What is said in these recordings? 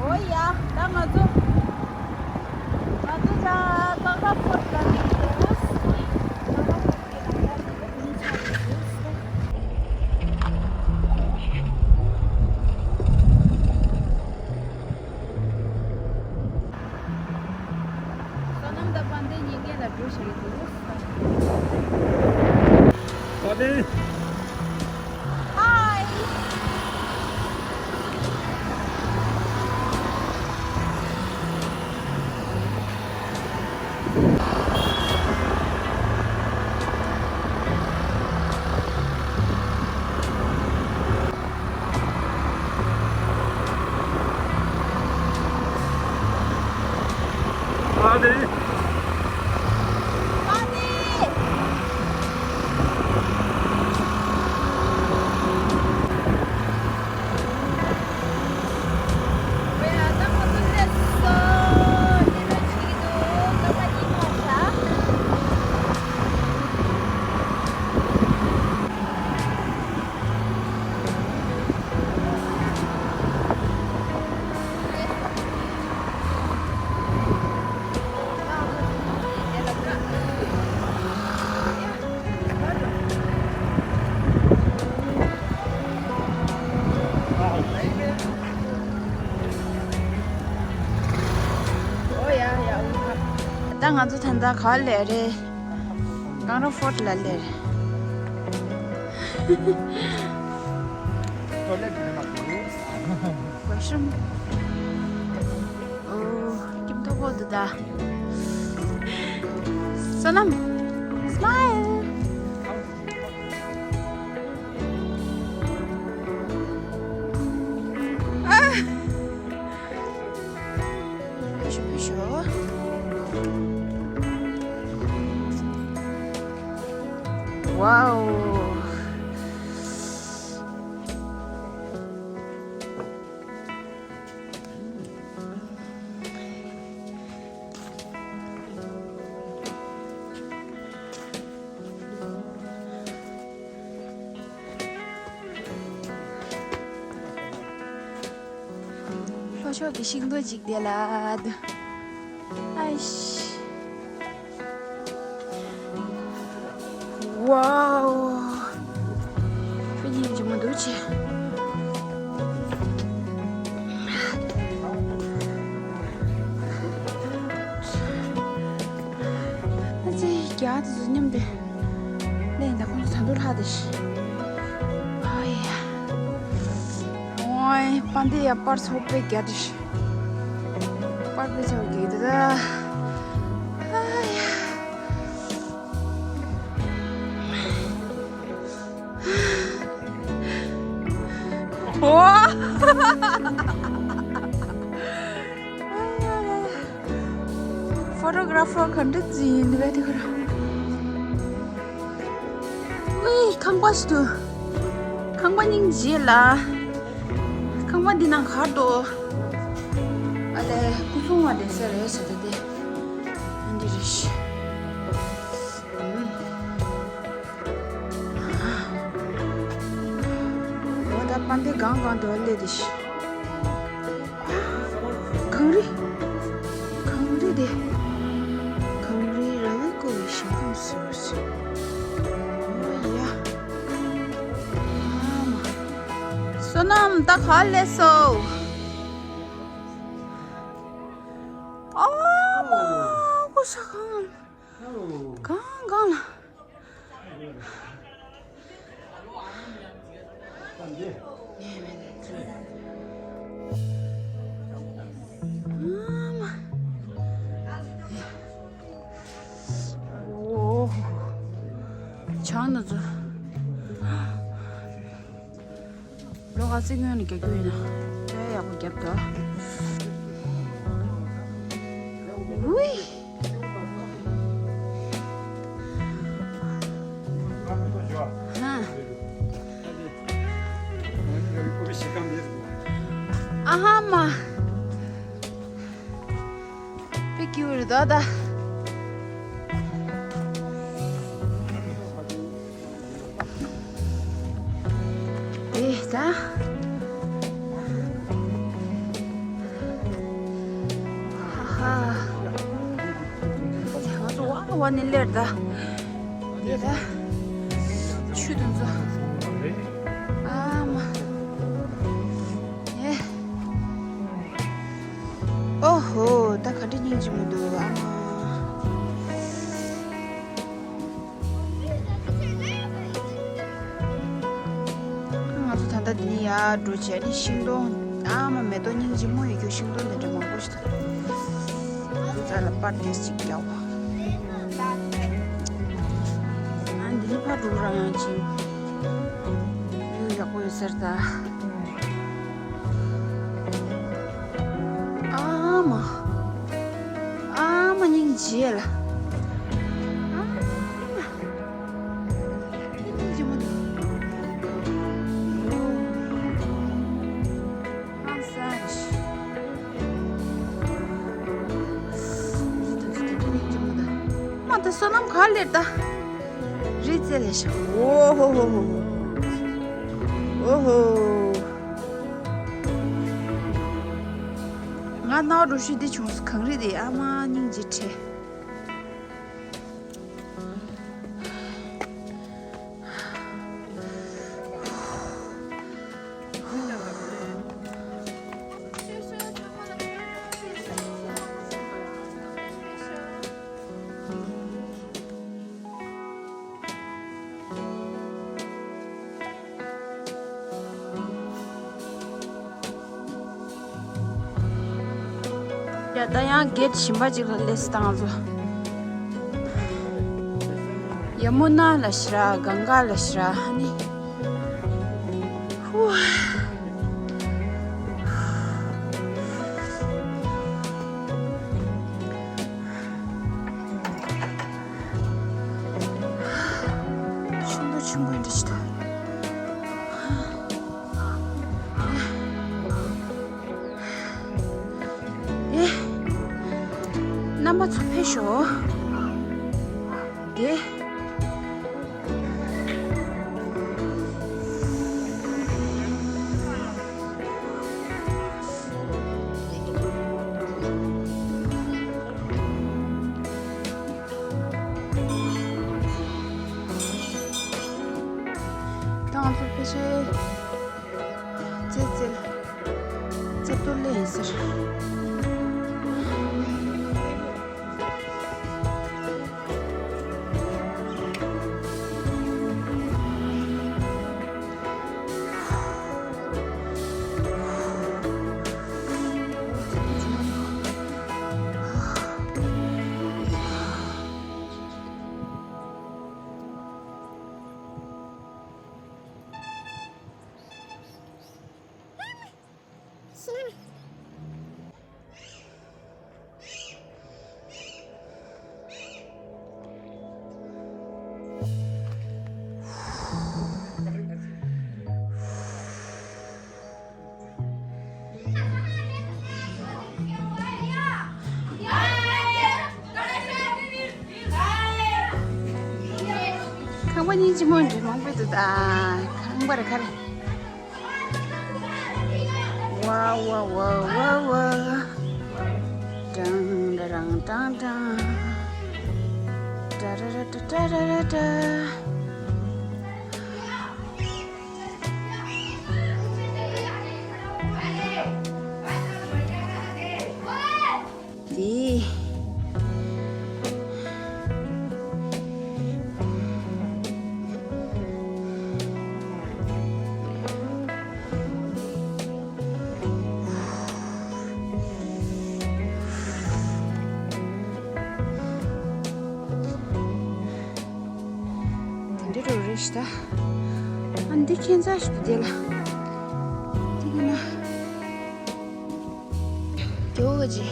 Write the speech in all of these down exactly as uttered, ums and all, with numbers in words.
ཨོ་ཡ། ད་ང་ཚོ་ང་ཚོ་ད་ཀང་ར་ཕོར་ལ་ཡིན་འདུག་ཀང་ར་ཕོར་གྱི་ནང་ལ་ཡིན་འདུག་བསོད་ནམས་དང་དཔལ་ལྡན་གཉིས་ཀ་ལ་འགྲོ་བཞག་གི་འདུག་དཔལ་ལྡན། ཧའི། ཨ་ནི། ཨ་ནི། ད་ང་ཚོ་ད་ལྟ་ག་པར་སླེབས་རེད། ཀང་ར་ཕོར་ལ་སླེབས་རེད། ཝ་ཤ་རུམ། ཨོ། སྐྱིད་མདོག་ཁ་པོ་འདུག་ད། བསོད་ནམས། སྨའིལ། ཨ། ཕུ་ཤོ་ཕུ་ཤོ། ཝའོ། ལྷོ་ཕྱོགས་ཀྱི་ཤིང་སྡོང་ཅིག་དེ་ལ། ཨའི་ཤི། ཝའོ། དཔེ་སྙིང་རྗེ་མོ་འདུག་ཅེ། ཨ་ཙི་རྒྱ་དེ་ཚོ་མཉམ་དུ་ལེན་ད་ཁོང་ཚོ་ད་དུང་ལྷག་དེ་ཤི། ཨ་ཡ། ཨོའི་པ་འདི་ཡ་པར་ཚོགས་པའི་རྒྱ་དེ་ཤི། པར་པའི་ཚོགས་རྒྱ་དེ་ད། ཨ་ཡ། ཕོ་ཊོ་གྷ་ར་ཕར་ག་འདྲ་ཅིག་ཡིན་འདུག་པས་དེ་ག་ར། ཝེ། ཁང་པ་ཞིག་འདུག་ཁང་པ་སྙིང་རྗེ་ལ། ཁང་པ་འདི་ནང་ག་རེ་འདུག་ཨ་ལས་སྐུ་སྲུང་བ་བསྡད་ས་རེད་ཟེར་ཏེ་དེ། ཨ་འདི་རེད་ཤག་འོ་ད་པ་འདི་གང་གང་དུ་སླེབས་དེ་ཤག་གངས་རི། གངས་རི་དེ། གངས་རིའི་ར་བས་བསྐོར་བའི་ཞིང་ཁམས་སུ། འོ་ཡ། ཨ་མ། བསོད་ནམས་ད་ག་སླེབས་སོང་། ཨ་མ། ཀུ་ཤ་གང་། གང་གང་ལ། ཨ་མ། འོ། ཆང་ན་ཚོ། ལོ་ག་ཚོད་སྔོན་ནས་རྒྱག་རྒྱུ་ཡིན་ན། དཔེ་ཡག་པོ་རྒྱབ་འདུག་ཝུའི། ཧ། ཨ་ཧ་མ། དཔེ་སྐྱིད་པོ་རེད་ད་ད། དེ་ད། པ་ནི་ལེར་ད། དེ་ད། ཆུ་དུ་འཛོ། ཨ་མ། ཨེ། ཨོ་ཧོ། ད་ག་འདྲ་སྙིང་རྗེ་མོ་འདུག་ཨ་མ། ང་ཚོ་ད་ལྟ་འདི་ནས་ཡར་འགྲོ་བྱས་ནས་ཤིང་སྡོང་ཨ་མ་མེ་ཏོག་སྙིང་རྗེ་མོ་ཡོད་རྒྱུ་ཤིང་སྡོང་འདི་འདྲ་མང་པོ་ཞིག་འདུག་རྩ་ལ་པར་ཏེས་ཅིག་རྒྱག་པ། ཨ་འདི་ནས་ཕར་འགྲོ་རང་ཡང་ཅིང་ཡུལ་ཡག་པོ་ཡོད་ཟེར་ད། ཨ་མ། ཨ་མ་སྙིང་རྗེ་ལ། ཨ་མ། སྙིང་རྗེ་མོ་འདུག་ཨ་ས་ཞིག་མ་ད་བསོད་ནམས་ག་ལེར་ད། རི་རྩེ་ལས་ཤག་ཨོ་ཧོ་ཧོ་ཧོ། ཨོ་ཧོ། ང་ནའོ་འགྲོ་ཤུལ་འདི་བྱུང་སོང་གངས་རི་དེ་ཨ་མ་སྙིང་རྗེ་ཁྲེ། ཡ་ད་ཡང་གེ་ཊི་གཞན་པ་ཅིག་ལ་སླེབས་སོང་ད་ང་ཚོ། ཡ་མུ་ན་ལབ་ཤག་ར་གངྒཱ་ལབ་ཤག་ར་ཨ་ནི། ཧུ། ཆུ་འབུད་ཆུ་འབུད་འདྲ་ཞིག་འདུག་ཨེ། རྣམ་པ་ཚོ་ཕེབས་ཤོག་དེ། ད་ང་ཚོ་ཕལ་ཆེར་རྩེ་རྩེ་ལ་རྩེ་ཏོག་ལ་ཡིན་ཟེར། ཁང་པ་སྙིང་རྗེ་མོ་འདྲ་མང་པོ་འདུག་ད། ཁང་པ་ར་ཁ་ར། ཝ་ཝ་ཝ་ཝ་ཝ། ཀྲང་ཀྲང་ཀྲང་ཀྲང་། ཏྲ་ར་ར་ཏྲ་ཏྲ་ར་ར་ཏྲ། དེ། དེ་འདྲ་རེད་ཤག་ད། ཨ་འདི་ཁྱད་མཚར་ཞིག་འདུག་དེ་ལ། དེ་གི་ན། རྒྱལ་པོ་ག་ཅི།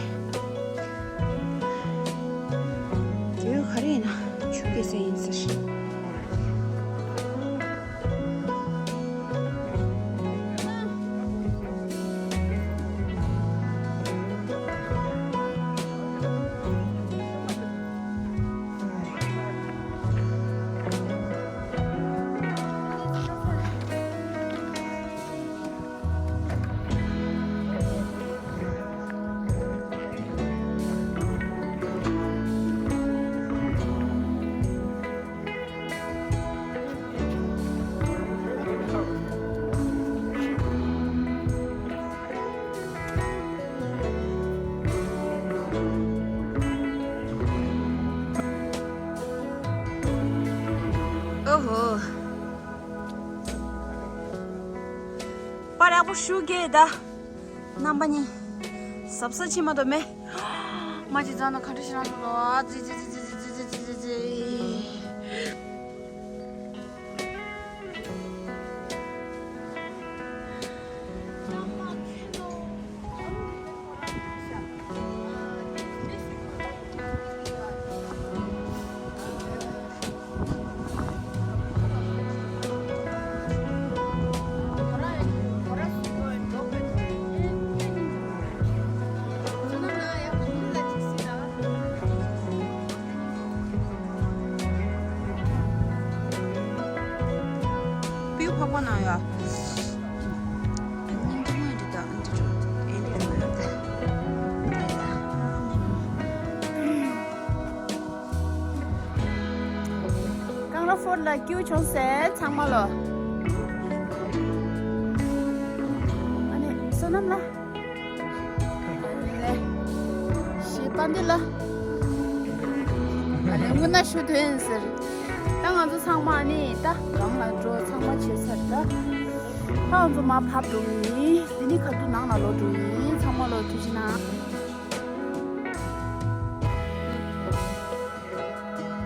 རྒྱལ་པོ་ག་རེ་ཡིན་ན་ཆུ་སྐྱེ་ས་ཡིན་ཟེར། ཨ་པོ་ཤུ་གེ་ད། རྣམ་པ་གཉིས། གཟབ་གཟབ་བྱེད་མ་གཏོགས་མེད། མ་ཅི་ཙང་ན་ག་འདྲ་ཞིག་རང་ལོ་ཨ་ཙི་ཙི་ཙི། པིའུ་ཕག་པ་ན་ཡ། ཀང་ར་ཕོར་ལ་སྐྱིད་པོ་བྱུང་ཟེར་ཚང་མ་ལོ། ཨ་ནི་བསོད་ནམས་ལ། ཞེས་པ་འདི་ལ། ཨ་ནི་དངོས་གནས་ཞུ་དོན་ཟེར། ད་ང་ཚོ་ཚང་མ་ནི་ད་གང་ལ་འགྲོ་ཚང་མ་བྱེད་ཚར་ད། ད་ང་ཚོ་མར་བབས་འགྲོ་གི་ཡིན། འདི་ནི་ཁ་ཐུག་ནང་ལ་ལོག་འགྲོ་གི་ཡིན། ཚང་མ་ལོ་ཐུགས་རྗེ་གནང་།